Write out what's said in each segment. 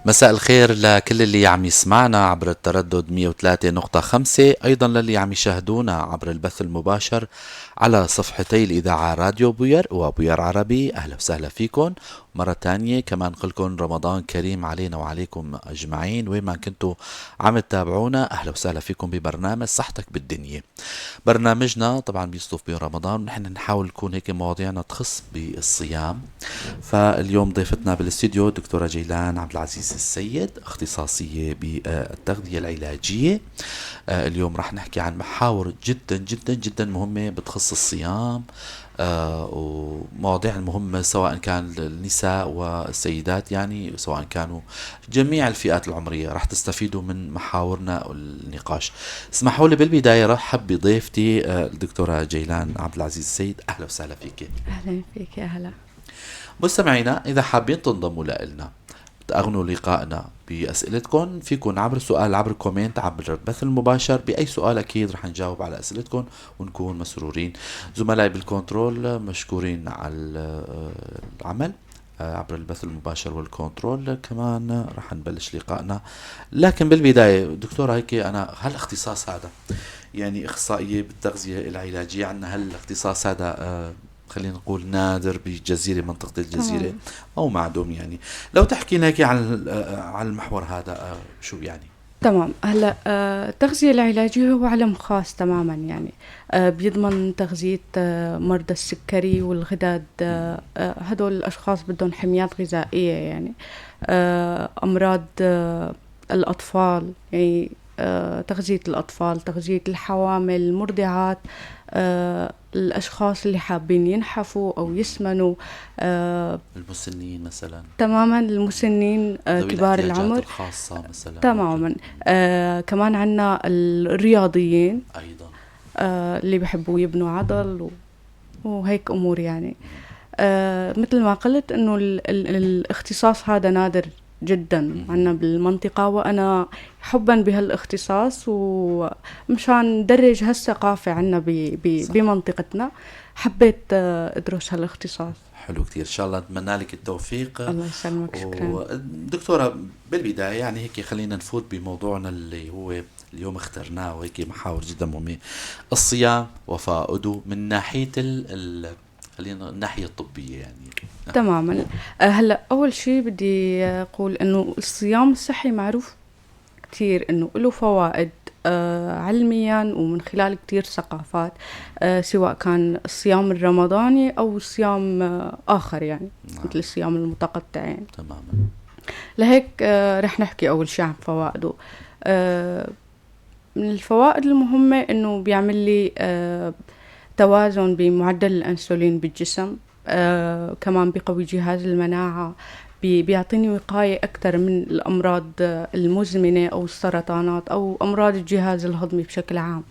مساء الخير لكل اللي عم يسمعنا عبر التردد 103.5، أيضا للي عم يشاهدونا عبر البث المباشر على صفحتي الإذاعة راديو بوير وبوير عربي. أهلا وسهلا فيكم مرة تانية. كمان قلكم رمضان كريم علينا وعليكم أجمعين وين ما كنتوا عم تتابعونا. أهلا وسهلا فيكم ببرنامج صحتك بالدنيا. برنامجنا طبعا بيصطف برمضان، ونحن نحاول نكون هيك مواضيعنا تخص بالصيام. فاليوم ضيفتنا بالاستديو دكتورة جيلان عبد العزيز السيد، اختصاصية بالتغذية العلاجية. اليوم رح نحكي عن محاور جدا جدا جدا مهمة بتخص الصيام، ومواضيع المهمة سواء كان النساء والسيدات، يعني سواء كانوا جميع الفئات العمرية رح تستفيدوا من محاورنا والنقاش. اسمحوا لي بالبداية رحب بضيفتي الدكتورة جيلان عبد العزيز السيد. أهلا وسهلا فيك. أهلا فيك. يا هلا. مستمعينا، إذا حابين تنضموا لنا تأغنوا لقائنا بأسئلتكم، فيكم عبر سؤال، عبر comment، عبر البث المباشر، بأي سؤال أكيد رح نجاوب على أسئلتكم ونكون مسرورين. زملائي بالكنترول مشكورين على العمل عبر البث المباشر والكنترول. كمان رح نبلش لقائنا، لكن بالبداية دكتورة، هيك أنا هالاختصاص هذا، يعني إخصائية بالتغذية العلاجية، عندنا هالاختصاص هذا خلينا نقول نادر بالجزيرة، منطقة الجزيرة أو معدوم. يعني لو تحكي لنا هيك عن المحور هذا شو يعني؟ تمام. هلا التغذية العلاجية هو علم خاص تماما، يعني بيضمن تغذية مرضى السكري والغدد، هدول الأشخاص بدهم حميات غذائية، يعني أمراض الأطفال، يعني تغذية الأطفال، تغذية الحوامل، المرضعات، الأشخاص اللي حابين ينحفوا أو يسمنوا، المسنين مثلا. تماما، المسنين، كبار العمر الخاصة مثلا. تماما. كمان عنا الرياضيين أيضا، اللي بحبوا يبنوا عضل وهيك أمور. يعني مثل ما قلت إنه الاختصاص هذا نادر جدا عنا بالمنطقة، وأنا حبا بهالاختصاص ومشان ندرج هالثقافة عنا بمنطقتنا حبيت أدرس هالاختصاص. حلو كتير، إن شاء الله نتمنى لك التوفيق. الله يسلمك، شكرا. دكتورة، بالبداية يعني هيك خلينا نفوت بموضوعنا اللي هو اليوم اخترناه، وهيك محاور جدا مهمة، الصيام وفائده من ناحية خلينا الناحية الطبية يعني. تماما. هلا أول شيء بدي أقول إنه الصيام الصحي معروف كتير إنه له فوائد علميا ومن خلال كتير ثقافات، سواء كان الصيام الرمضاني أو صيام آخر، يعني مثل الصيام المتقطع يعني. تماما. لهيك رح نحكي أول شيء عن فوائده. من الفوائد المهمة إنه بيعمل لي توازن بمعدل الأنسولين بالجسم، كمان بقوي جهاز المناعة، بيعطيني وقاية أكثر من الأمراض المزمنة أو السرطانات أو أمراض الجهاز الهضمي بشكل عام.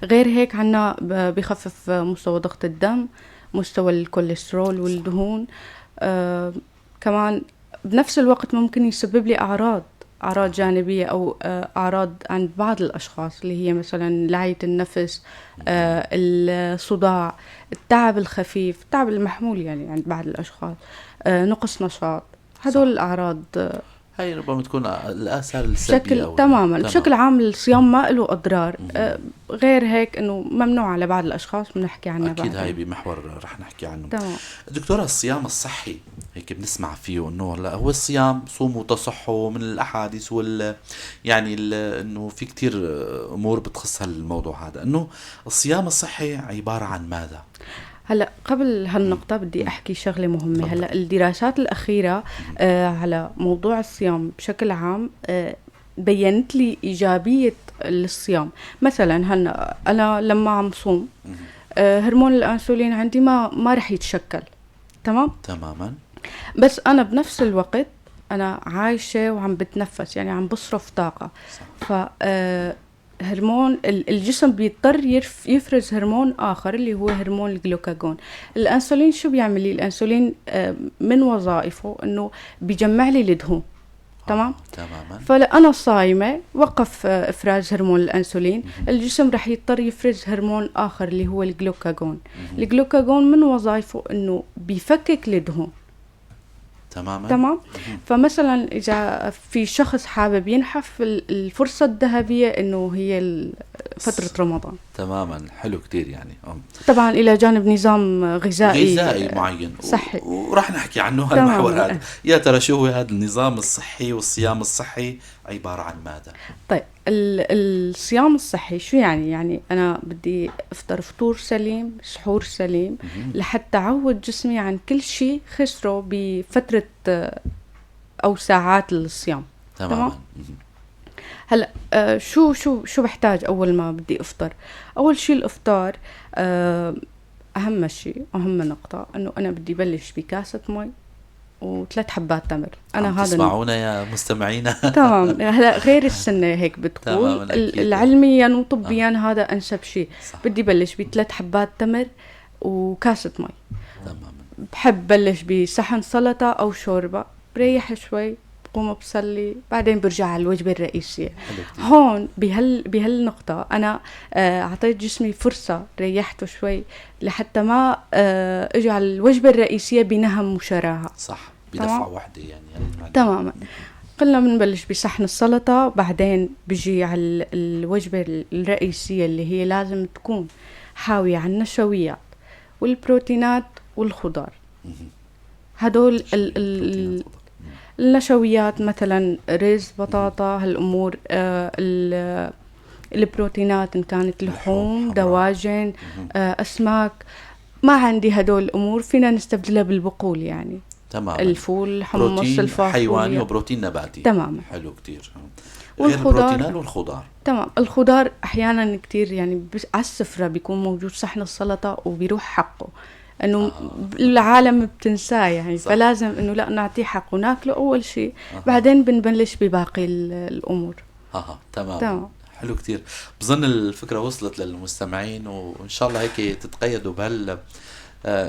غير هيك عنا بخفف مستوى ضغط الدم، مستوى الكوليسترول والدهون. كمان بنفس الوقت ممكن يسبب لي أعراض جانبية أو أعراض عند بعض الأشخاص، اللي هي مثلا لعية النفس، الصداع، التعب الخفيف، التعب المحمول يعني عند بعض الأشخاص، نقص نشاط. هدول الأعراض هاي ربما تكون الآثار السلبية. تماما. بشكل عام الصيام ما له أضرار، غير هيك إنه ممنوع على بعض الأشخاص، بنحكي عنه أكيد. هاي بمحور رح نحكي عنه. تمام. دكتورة، الصيام الصحي هيك بنسمع فيه إنه هلا هو الصيام صوموا وتصحوا من الأحاديث يعني إنه في كتير أمور بتخص هالموضوع هذا، إنه الصيام الصحي عبارة عن ماذا؟ هلا قبل هالنقطة بدي أحكي شغلة مهمة. هلا الدراسات الأخيرة على موضوع الصيام بشكل عام بينت لي إيجابية الصيام. مثلا هلا أنا لما عم صوم هرمون الأنسولين عندي ما رح يتشكل. تمام؟ تماما. بس أنا بنفس الوقت أنا عايشة وعم بتنفس، يعني عم بصرف طاقة. ف هرمون الجسم بيضطر يفرز هرمون آخر اللي هو هرمون الجلوكاجون. الأنسولين شو بيعمل لي؟ الأنسولين من وظائفه إنه بيجمع لي الدهون. تمام؟ تماما. فأنا صايمة وقف إفراز هرمون الأنسولين، الجسم رح يضطر يفرز هرمون آخر اللي هو الجلوكاجون. الجلوكاجون من وظائفه إنه بيفكك الدهون. تماما. تمام. فمثلا اذا في شخص حابب ينحف، الفرصة الذهبية انه هي فترة رمضان. تماما، حلو كتير يعني. طبعا الى جانب نظام غذائي معين صحي، وراح نحكي عنه هالمحور هذا. يا ترى شو هو هذا النظام الصحي والصيام الصحي عبارة عن ماذا؟ طيب، الصيام الصحي شو يعني؟ يعني انا بدي افطر فطور سليم، سحور سليم، لحتى اعود جسمي عن كل شيء خسره بفترة او ساعات الصيام. تمام. هلا شو شو شو بحتاج اول ما بدي افطر؟ اول شيء الافطار، اهم شيء، اهم نقطة، انه انا بدي بلش بكاسه مي وثلاث حبات تمر. انا هذا تسمعونا يا مستمعينا. تمام. هلا غير السنة هيك بتقول، علميا وطبيا هذا انسب شيء. بدي بلش بثلاث حبات تمر وكاسه مي. بحب بلش بصحن سلطة او شوربه، بريح شوي، بقوم بصلي، بعدين برجع على الوجبة الرئيسية. هون بهالنقطة أنا أعطيت جسمي فرصة، ريحته شوي لحتى ما اجي على الوجبة الرئيسية بنهم وشراهة. صح، بدفعة واحدة يعني. تماما. قلنا بنبلش بصحن السلطة، بعدين بيجي على الوجبة الرئيسية اللي هي لازم تكون حاوية على النشويات والبروتينات والخضار. هدول ال النشويات مثلا رز، بطاطا، هالامور. البروتينات ان كانت لحوم، دواجن، اسماك. ما عندي هدول الامور فينا نستبدلها بالبقول يعني. الفول، الحمص، بروتين الفاصوليا. حيواني وبروتين نباتي. تماما. حلو كتير. غير البروتينات والخضار. تمام. الخضار احيانا كتير يعني على السفرة بيكون موجود صحن السلطة وبيروح حقه، انه العالم بتنساه يعني. صح. فلازم انه لا، نعطيه حقه، ناكله اول شيء، بعدين بنبلش بباقي الامور. تمام. حلو كتير. بظن الفكرة وصلت للمستمعين، وإن شاء الله هيك تتقيدوا بهال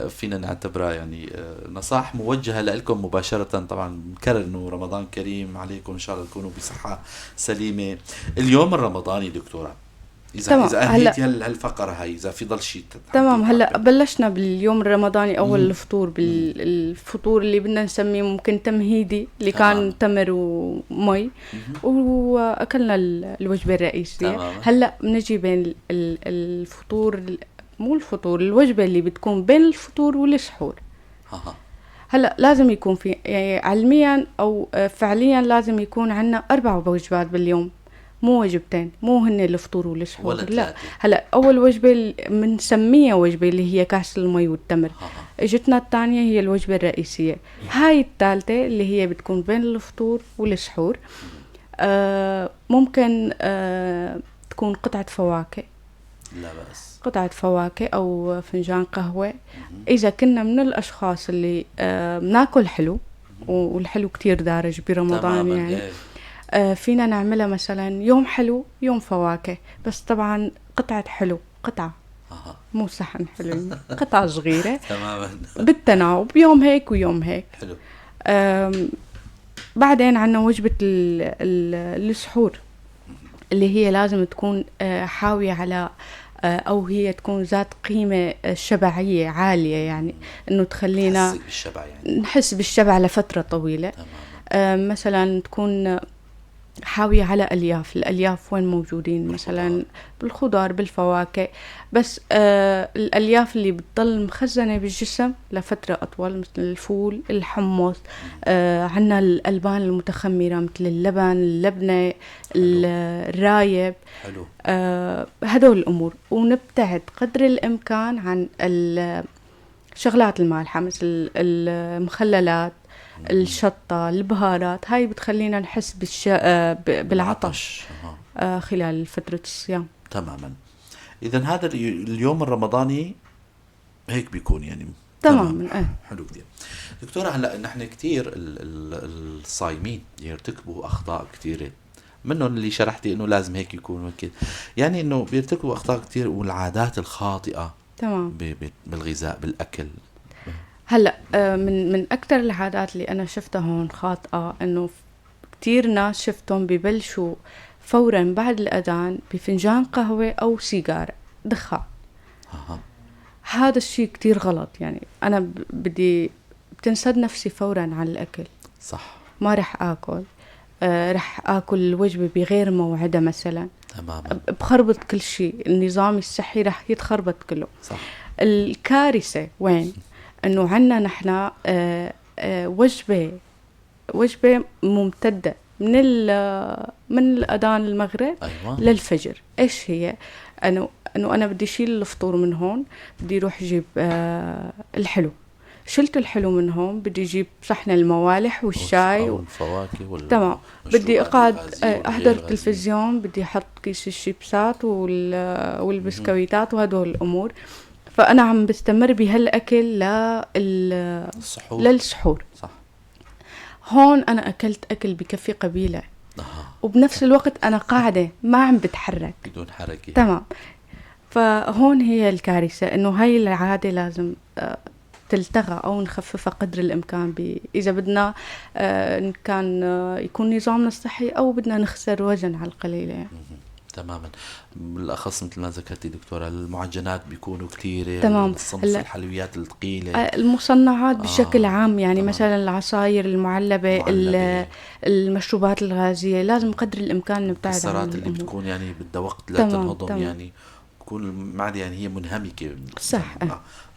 فينا نعتبرها يعني نصائح موجهة لكم مباشرة. طبعا بنكرر انه رمضان كريم عليكم، ان شاء الله تكونوا بصحة سليمة. اليوم الرمضاني دكتورة، اذا انهيتي هالفقرة هاي، اذا في ضل شيء. تمام. هلا بلشنا باليوم الرمضاني، اول الفطور، بالفطور اللي بدنا نسميه ممكن تمهيدي، اللي كان تمر ومي، واكلنا الوجبة الرئيسيه. هلا بنجي بين الفطور، مو الفطور، الوجبة اللي بتكون بين الفطور والسحور. هلا لازم يكون في يعني علميا او فعليا لازم يكون عندنا 4 وجبات باليوم، مو وجبتين، مو هن الفطور والسحور، لا. هلا اول وجبة بنسميها وجبة اللي هي كاس المي والتمر. اجتنا الثانية هي الوجبة الرئيسية، هاي الثالثة اللي هي بتكون بين الفطور والسحور. ممكن تكون قطعه فواكه، لا بأس، قطعة فواكه أو فنجان قهوة. إذا كنا من الأشخاص اللي بناكل حلو، والحلو كتير دارج برمضان يعني، فينا نعملها مثلا يوم حلو يوم فواكه، بس طبعا قطعة حلو، قطعة مو صحن حلو، قطعة صغيرة. تماما. بالتناوب، يوم هيك ويوم هيك. حلو. بعدين عنا وجبة السحور اللي هي لازم تكون حاوية على أو هي تكون ذات قيمة شبعية عالية، يعني إنه تخلينا نحس بالشبع، يعني نحس بالشبع لفترة طويلة. مثلا تكون حاوية على ألياف. الألياف وين موجودين؟ مثلا بالخضار، بالفواكه، بس الألياف اللي بتضل مخزنة بالجسم لفترة أطول مثل الفول، الحمص، عنا الألبان المتخمرة مثل اللبن، اللبنة، الرايب. حلو. هدول الأمور. ونبتعد قدر الإمكان عن الشغلات المالحة مثل المخللات، الشطة، البهارات، هاي بتخلينا نحس بالعطش خلال فترة الصيام. تماما. إذا هذا اليوم الرمضاني هيك بيكون يعني. تماما. حلو كثير دكتورة. هلا نحن كثير الصايمين يرتكبوا أخطاء كثيرة، منهم اللي شرحتي إنه لازم هيك يكون وكذا، يعني إنه بيرتكبوا أخطاء كثير والعادات الخاطئة. تمام. بالغذاء، بالأكل. هلا من اكثر العادات اللي انا شفتها هون خاطئه، انه كثير ناس شفتهم ببلشوا فورا بعد الاذان بفنجان قهوة او سيجارة دخان. هذا الشيء كثير غلط. يعني انا بدي بتنسد نفسي فورا على الأكل. صح. ما رح آكل، رح آكل الوجبة بغير موعدها مثلا. تماما. بخربط كل شيء، النظام الصحي رح يتخربط كله. صح. الكارثة وين؟ إنه عنا نحن وجبة ممتدة من الأذان المغرب. أيوة. للفجر. إيش هي؟ إنه أنا بدي شيل الفطور من هون، بدي أروح أجيب الحلو. شلت الحلو من هون، بدي أجيب صحن الموالح والشاي والفواكه تمام. بدي أقعد أحضر التلفزيون، بدي أحط كيس الشيبسات والبسكويتات وهدول الأمور. فأنا عم بستمر بهالأكل للسحور. صح. هون أنا أكلت أكل بكفي قبيلة. وبنفس الوقت أنا قاعدة ما عم بتحرك، بدون حركة. تمام. فهون هي الكارثة، إنه هاي العادة لازم تلتغى أو نخففها قدر الإمكان، إذا بدنا إن كان يكون نظامنا الصحي أو بدنا نخسر وزن على القليلة يعني. تماما. بالأخص مثل ما ذكرتي دكتورة، المعجنات بيكونوا كثيرة. تمام. الصنف الحلويات الثقيلة، المصنعات بشكل عام يعني. تمام. مثلا العصاير المعلبة، المشروبات الغازية، لازم قدر الإمكان نبتعد عن المكسرات اللي الأمور. بتكون يعني بدها وقت لتنهضم. تمام. يعني بتكون المعدة يعني هي منهمكة. صح.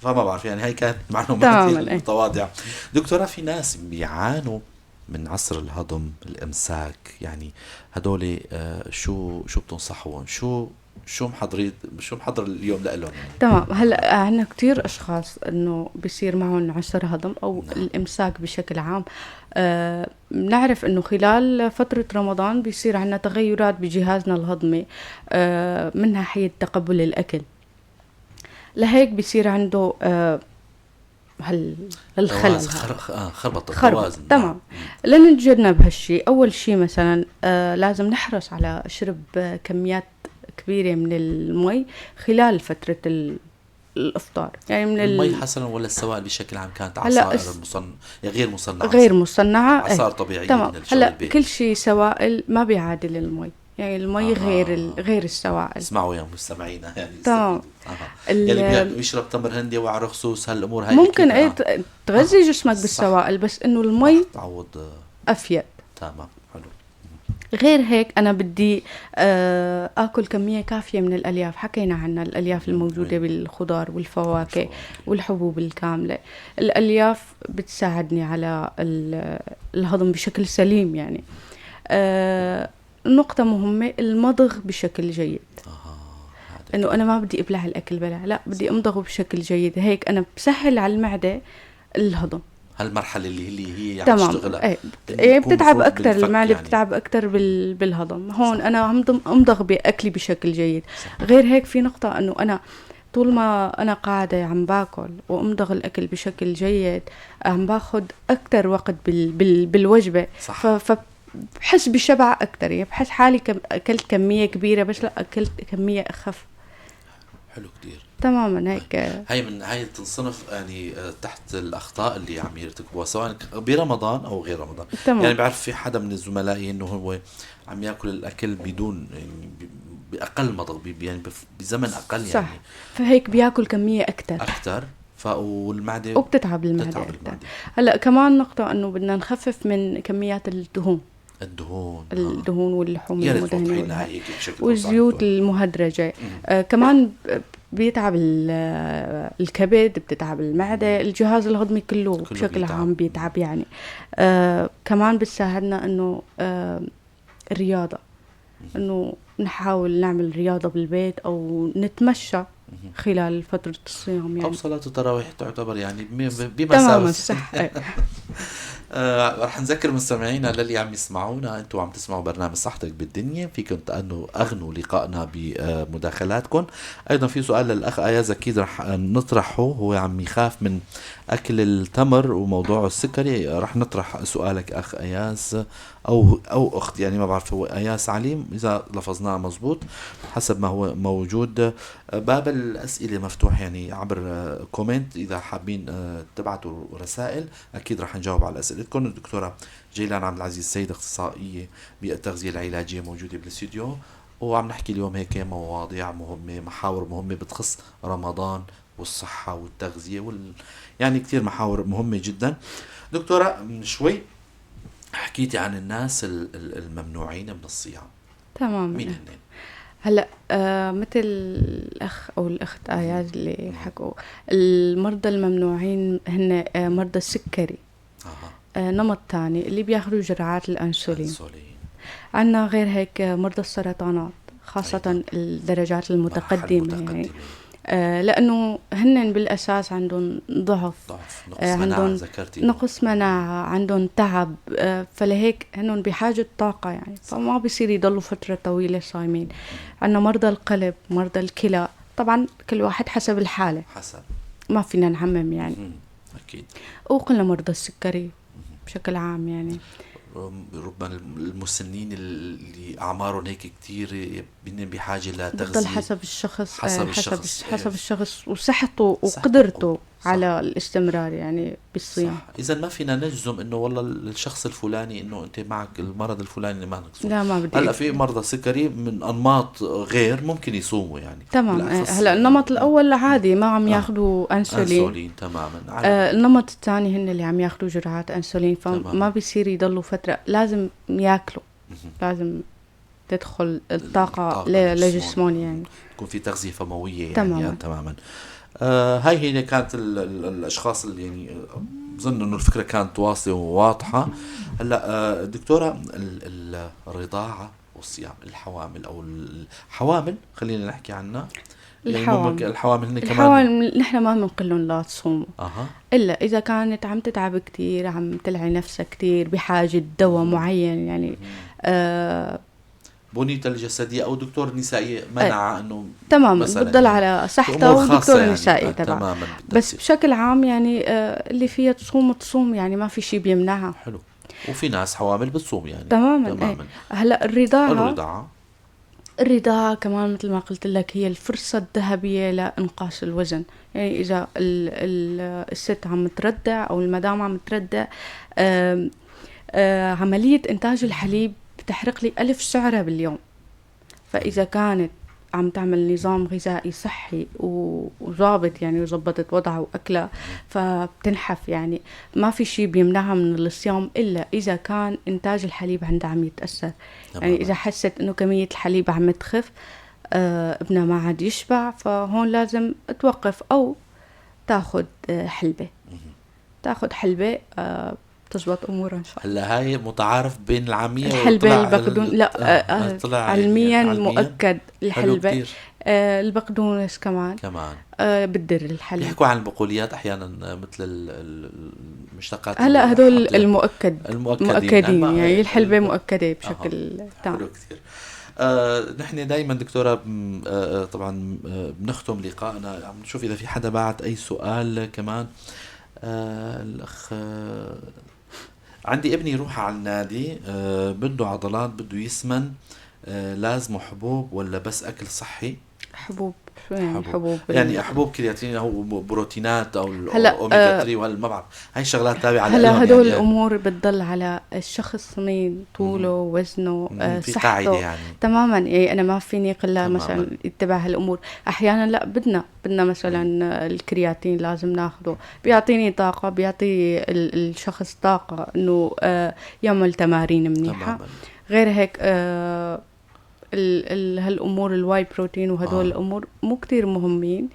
فما بعرف يعني، هاي كانت معلوماتي المتواضعة. دكتورة، في ناس بيعانوا من عسر الهضم، الإمساك، يعني هدول شو بتنصحوهم؟ شو محضرين، شو محضر اليوم لهم؟ تمام. هلا عندنا كتير أشخاص إنه بيصير معهم عسر هضم أو نعم. الإمساك بشكل عام. بنعرف إنه خلال فترة رمضان بيصير عندنا تغيرات بجهازنا الهضمي، من ناحية تقبل الأكل، لهيك بيصير عنده الخلل. خربط التوازن. تمام. لنتجنب هالشيء، أول شيء مثلا لازم نحرص على شرب كميات كبيرة من المي خلال فترة الإفطار. يعني من المي حسنا ولا السوائل بشكل عام؟ كانت عصائر غير مصنعة، غير مصنعة، عصائر طبيعية. تمام. من هلا البيت. كل شيء سوائل ما بيعادل المي، يعني المي غير السوائل. اسمعوا يا مستمعينا يعني. تمام. يعني بيشرب تمر هندي وعرق سوس، هالامور هاي ممكن ايه تغذي جسمك بالسوائل، بس انه المي تعوض افيد. تمام. حلو. غير هيك انا بدي اكل كمية كافيه من الالياف. حكينا عنها، الالياف الموجودة بالخضار والفواكه والحبوب الكاملة. الالياف بتساعدني على الهضم بشكل سليم يعني. نقطة مهمة، المضغ بشكل جيد. إنه أنا ما بدي أبلع الأكل بلع، لا بدي أمضغه بشكل جيد، هيك أنا بسهل على المعدة الهضم. هالمرحلة اللي هي عم تشتغلها. إيه بتتعب أكتر المعدة، يعني بتتعب أكتر بالهضم. هون صح. أنا عم أمضغ بأكلي بشكل جيد. صح. غير هيك في نقطة، إنه أنا طول ما أنا قاعدة عم باكل وأمضغ الأكل بشكل جيد، عم باخد أكتر وقت بالوجبة. صح. بحس بشبع أكتر، يعني بحس حالي أكلت كمية كبيرة، بس لا أكلت كمية أخف. حلو كتير. تماما. هيك هاي من هاي تنصنف يعني تحت الأخطاء اللي عم يرتكبوها سواء برمضان أو غير رمضان. تمام. يعني بعرف في حدا من زملائي إنه هو عم يأكل الأكل بدون يعني بأقل مضغ، يعني بزمن أقل يعني. صح. فهيك بياكل كمية أكتر. والمعدة وبتتعب المعدة أكتر. هلا كمان نقطة، إنه بدنا نخفف من كميات الدهون. الدهون واللحوم المدهنة والزيوت المهدرجة. كمان بيتعب الكبد، بتتعب المعدة، الجهاز الهضمي كله بشكل بيتعب. عام بيتعب يعني. كمان بتساعدنا إنه الرياضة، إنه نحاول نعمل رياضة بالبيت أو نتمشى خلال فترة الصيام يعني. أو صلاة التراويح تعتبر يعني بمثابة. تماما. صح. رح نذكر مستمعينا للي عم يسمعونا، انتم عم تسمعوا برنامج صحتك بالدنيا، فيكم اغنوا لقائنا بمداخلاتكم. ايضا في سؤال للاخ اياز اكيد رح نطرحه، هو عم يخاف من اكل التمر وموضوع السكري. رح نطرح سؤالك اخ اياز او اخت، يعني ما بعرف هو اياس عليم اذا لفظناه مزبوط حسب ما هو موجود. باب الاسئلة مفتوح يعني عبر comment، اذا حابين تبعتوا رسائل اكيد رح نجاوب على اسئلتكم. الدكتورة جيلان عبد العزيز السيد، اخصائية بالتغذية العلاجية، موجودة بالاستوديو، وعم نحكي اليوم هيك مواضيع مهمة، محاور مهمة بتخص رمضان والصحة والتغذية يعني كثير محاور مهمة جدا. دكتورة، من شوي حكيتي عن الناس الممنوعين من الصيام. تمام. مين هن؟ هلا مثل الاخ او الاخت اياز اللي حكوا، المرضى الممنوعين هن مرضى السكري. نمط ثاني اللي بياخذوا جرعات الانسولين. عندنا غير هيك مرضى السرطانات، خاصة أيضا. الدرجات المتقدمة يعني. لأنه هن بالأساس عندهم ضعف، نقص عندهم نقص مناعة، عندهم تعب، فلهيك هن بحاجة طاقة يعني، فما بيصير يضلوا فترة طويلة صايمين. عندنا مرضى القلب، مرضى الكلى، طبعا كل واحد حسب الحالة، حسب ما فينا نعمم يعني. أكيد. وقلنا مرضى السكري بشكل عام يعني. ربما المسنين اللي اعمارهم هيك كثير بحاجة لتغذيه، بضل حسب الشخص، حسب الشخص وصحته وقدرته على الاستمرار يعني بالصيام. اذا ما فينا نجزم انه والله الشخص الفلاني انه انت معك المرض الفلاني ما تصوم. لا، ما بدي. هلا في مرضى سكري من انماط غير ممكن يصوموا يعني. تمام. هلا النمط الاول عادي ما عم ياخذوا انسولين تماما. النمط الثاني هن اللي عم ياخذوا جرعات انسولين، فما بيصير يضلوا فترة، لازم ياكلوا، لازم تدخل الطاقة لجسمهم يعني، يكون في تغذية فمويه يعني. تماما. تماما. هاي هي كانت الاشخاص اللي يعني بظن انه الفكرة كانت واصله وواضحة. هلا دكتورة، الرضاعة والصيام، الحوامل او الحوامل خلينا نحكي عنها. الحوامل الحوامل هن كمان، الحوامل نحن ما بنقول لهم لا تصوموا، الا اذا كانت عم تتعب كثير، عم تلعي نفسها كثير، بحاجة دواء معين يعني. بنيتها الجسدية او دكتور نسائي منع انه تمام، بتضل يعني على صحتها ودكتور يعني نسائي تبعها. بس بشكل عام يعني اللي فيها تصوم تصوم يعني، ما في شيء بيمنعها. حلو. وفي ناس حوامل بتصوم يعني. تماما. هلا الرضاعة كمان مثل ما قلت لك هي الفرصة الذهبية لإنقاص الوزن. يعني إذا الست عم ترضع أو المدام عم ترضع، عملية إنتاج الحليب بتحرق لي 1000 سعرة باليوم. فإذا كانت عم تعمل نظام غذائي صحي وظابط يعني، وظبطت وضعها وأكلها، فبتنحف يعني. ما في شيء بيمنعها من الصيام إلا إذا كان إنتاج الحليب عندها عم يتأثر. يعني إذا حست إنه كمية الحليب عم تخف، ابنها ما عاد يشبع، فهون لازم توقف أو تاخد حلبة. تاخد حلبة تزبط امورها ان شاء الله. هلا هاي متعارف بين العامية، الحلبة البقدونس لا طلع علميا مؤكد الحلبة. البقدونس كمان بتدر الحليب. بيحكوا عن البقوليات احيانا مثل المشتقات. هلا هدول المؤكدين يعني الحلبة مؤكدة بشكل تام. حلو كثير. نحن دائما دكتورة طبعا بنختم لقائنا، عم نشوف اذا في حدا بعت اي سؤال كمان. الاخ عندي ابني يروح على النادي، بده عضلات، بده يسمن، لازمه حبوب ولا بس اكل صحي؟ حبوب. شو يعني حبوب؟ يعني حبوب كرياتين او بروتينات او الاوميجا 3 ولا ما بعرف، هاي الشغلات تابعه. هلا هدول يعني الامور بتضل على الشخص مين، طوله، وزنه، في صحته قاعدة يعني. تماما. يعني انا ما فيني قلة مثلا يتبع هالامور. احيانا لا بدنا مثلا الكرياتين لازم ناخده، بيعطيني طاقة، بيعطي الشخص طاقة انه يعمل تمارين منيحة. غير هيك هالامور ال whey protein وهدول الامور مو كتير مهمين.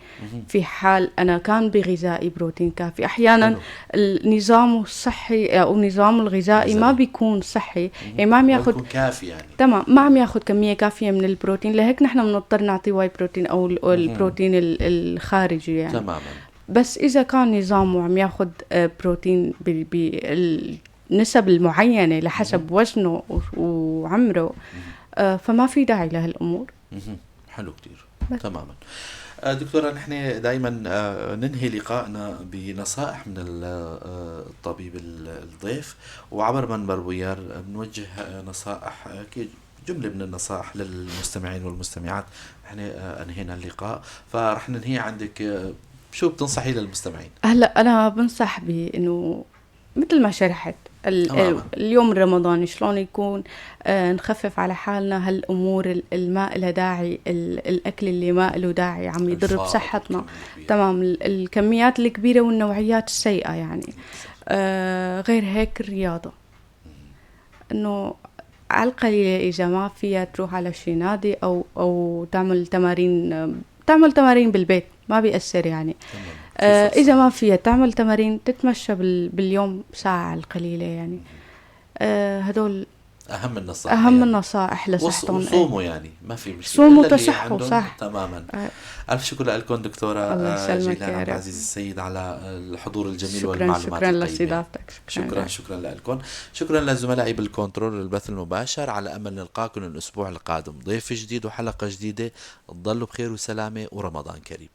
في حال انا كان بغذائي بروتين كافي. احيانا النظام الصحي او النظام الغذائي ما بيكون صحي، يعني ما عم ياخذ كافي يعني. تمام، ما عم ياخذ كمية كافيه من البروتين، لهيك نحن بنضطر نعطيه whey protein او البروتين الخارجي يعني. تماما. بس اذا كان نظامه عم ياخذ بروتين بالنسب المعينة لحسب وزنه وعمره، فما في داعي لهالأمور. حلو كتير. تماما. دكتورة، نحن دائما ننهي لقائنا بنصائح من الطبيب الضيف، وعبر منبر بويار بنوجه نصائح، جملة من النصائح للمستمعين والمستمعات. نحن أنهينا اللقاء فرح ننهي عندك، شو بتنصحي للمستمعين؟ هلا أنا بنصح بأنه مثل ما شرحت اليوم الرمضاني شلون يكون، نخفف على حالنا هالامور الما لها داعي، الاكل اللي ما له داعي عم يضر بصحتنا. تمام، الكميات الكبيرة والنوعيات السيئة يعني. غير هيك الرياضة، انه على القليلة إذا ما فيها تروح على شي نادي أو تعمل تمارين، تعمل تمارين بالبيت ما بيأثر يعني. إذا ما فيها تعمل تمارين تتمشى باليوم ساعة على القليلة يعني. هدول اهم النصائح، اهم يعني. النصائح لصحتهم. وصوموا يعني، ما في مشكلة، صوموا تصحوا، صح تماما. الف شكر لكم دكتورة جيلان عبد العزيز السيد على الحضور الجميل شكرا والمعلومات. شكرا لاستضافتك. شكرا شكرا، شكرا لكم، شكرا لزملائي بالكنترول البث المباشر. على امل نلقاكم الاسبوع القادم ضيف جديد وحلقه جديدة. تضلوا بخير وسلامه ورمضان كريم.